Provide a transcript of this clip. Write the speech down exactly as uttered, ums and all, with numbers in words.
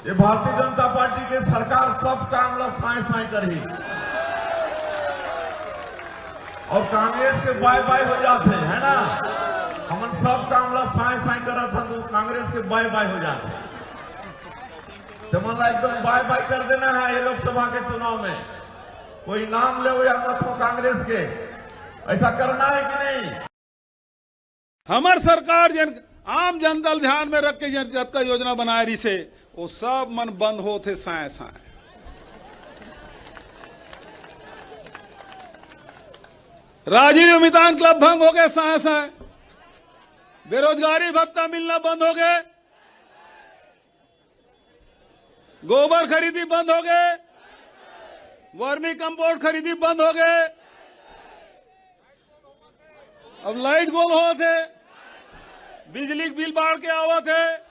ये भारतीय जनता पार्टी के सरकार सब काम ला साय साय करही। और कांग्रेस के बाय बाय हो जाथे, है ना? हमन सब काम ला साय साय करत हन, तो कांग्रेस के बाय बाय हो जाथे। तो मन ला एकदम बाय बाय कर देना है ये लोकसभा के चुनाव में। कोई नाम ले या मत हो कांग्रेस के, ऐसा करना है कि नहीं? हमर सरकार जेन आम जनता ल ध्यान में रख के जेन जतका योजना बनाए रहिसे, वो सब मन बंद होथे साय साय। राजीव मितान क्लब भंग हो गए साय साय, बेरोजगारी भत्ता मिलना बंद हो गए, गोबर खरीदी बंद हो गए, वर्मी कंपोस्ट खरीदी बंद हो गए, अब लाइट गोल होत हे, बिजली के बिल बाढ़ के आवत हे,